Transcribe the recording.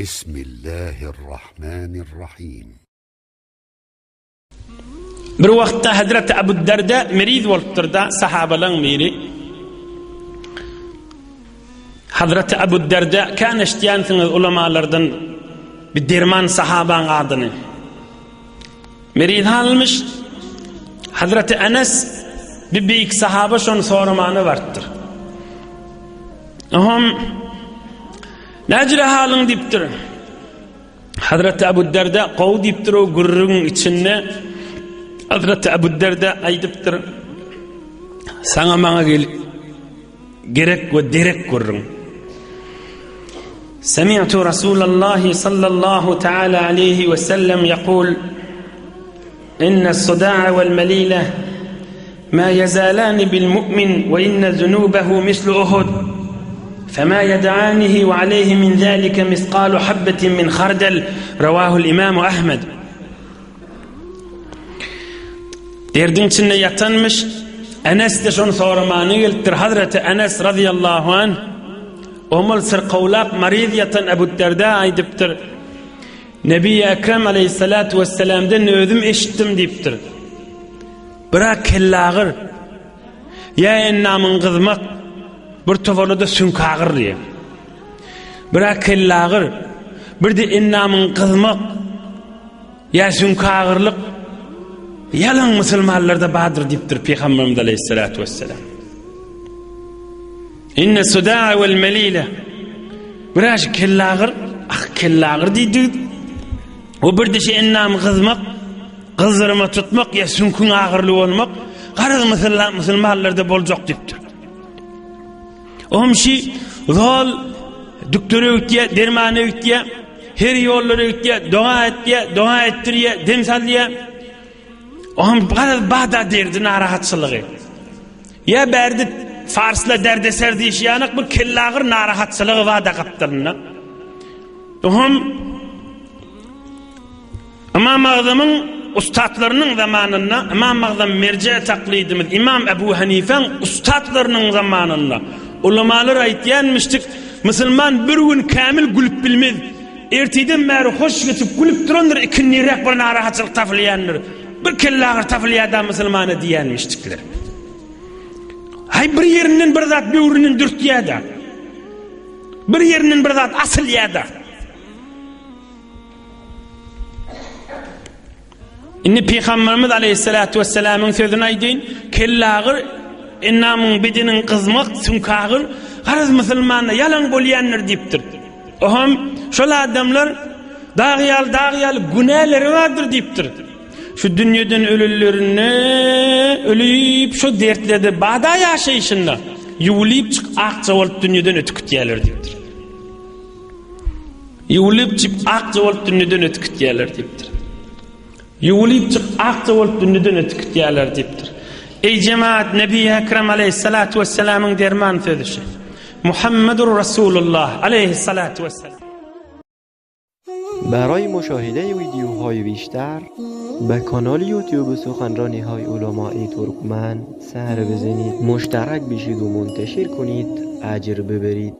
Bismillahirrahmanirrahim. Bir wagtda Hazreti Abu Derda meriz bolupdyr-da, sahabalaryň biri. Hazreti Abu Derda kän eşidýänsiňiz ulamalardan bir derman sahabaň adyny. Meriz halmyş. Hazreti Enes bir beýik sahaba şony soramana barypdyr. Oham Näjire halyň diýipdir. Hazreti Abu Derda gowy diýipdir o gürrüň içinde. Hazreti Abu Derda aýdypdyr. Saňa maňa gel gerek we derek gürrüň. Semi'tu Rasulallahi sallallahu taala aleyhi ve sellem yaqul Inne suda'a vel melile ma yazalani bil mu'min ve inne zunubehu mislu Uhud fema yed'anihi ve aleyhi min zalike misqalu habbetin min khardal Ravahul İmamu Ahmed Derdiň içinde ýatanmyş Enes de şony soramana gelipdir. Hazreti Enes radıyallahu anh Omul syrkawlap mariz ýatan Ebu Derda aýdypdyr. Nebi Ekrem aleyhissalatu vesselam'den özüm eşitdim diýipdir. Bira kellagyr, ýa endamyň gyzmak, bir toparda süňkagyr diýýär. Bira kellagyr, bir de endamyň gyzmak, ýa süňkagyrlyk ýalan musulmanlarda bardyr diýipdir Pygamberimiz aleyhissalatu vesselam. Inne sudaa vel melile. Biraz kellagyr, ah kellagyr diýdi. O bir dişi endamy gyzmak, gyzdyrma tutmak ýa süňküň agyrly bolmak garaz musulmanlarda boljak diýipdir. Omşi zol dükdüre gitýär, dermana gitýär, her ýollara gitýär, doga etýär, doga etdirýär, dem salýar. Oňam garaz bada derdi narahatçylygy. Ýa bärde farslar derdeser diýişi ýanak bir kellagyr narahatçylygy bada gapdalynda. Oňam Ymam Agzamyň ussatlarynyň zamanynda, Ymam Agzam merje taklidimiz, Ymam Ebu Hanifäň ussatlarynyň zamanynda ulamalar aýtýanmyşdyk, musulman bir gün kämil gülüp bilmez. Ertiden bäri hoş geçip gülüp durandyr, ikindiräk bir narahatçylyk tapylýandyr. Bir kellagyr tapylýar-da musulmana diýýänmişdikler. Haý bir ýerinden bir zat böwründen dürtýär-de. Bir ýerinden bir zat asylýar-da. Indi Pygamberimiz aleyhissalatu vesselamyň sözüni aýdaýyn, kellagyr, endamyň bedeniň gyzmak, süňkagyr, garaz musulmanda ýalan bolýandyr diýipdir. Oham şol adamlar dag ýaly dag ýaly günäleri bardyr diýipdir. Şu dünýeden ölenlerinde ölüp şu dertlerde bada ýaşaýşynda ýuwulyp çyk akja bolup dünýeden ötüp gitýärler diýipdir. Ýuwulyp çyk akja bolup dünýeden ötüp gitýärler diýipdir. Ýuwulyp çyk akja bolup dünýeden ötüp gitýärler diýipdir. Eý jemaat Nebi Ekrem aleyhissalatu vesselamyň derman sözi şu. Muhammedur Rasulullah aleyhissalatu vesselam. برای مشاهده ویدیوهای بیشتر به کانال یوتیوب سخنرانی های علماء ترکمن سر بزنید مشترک بشید و منتشر کنید اجر ببرید.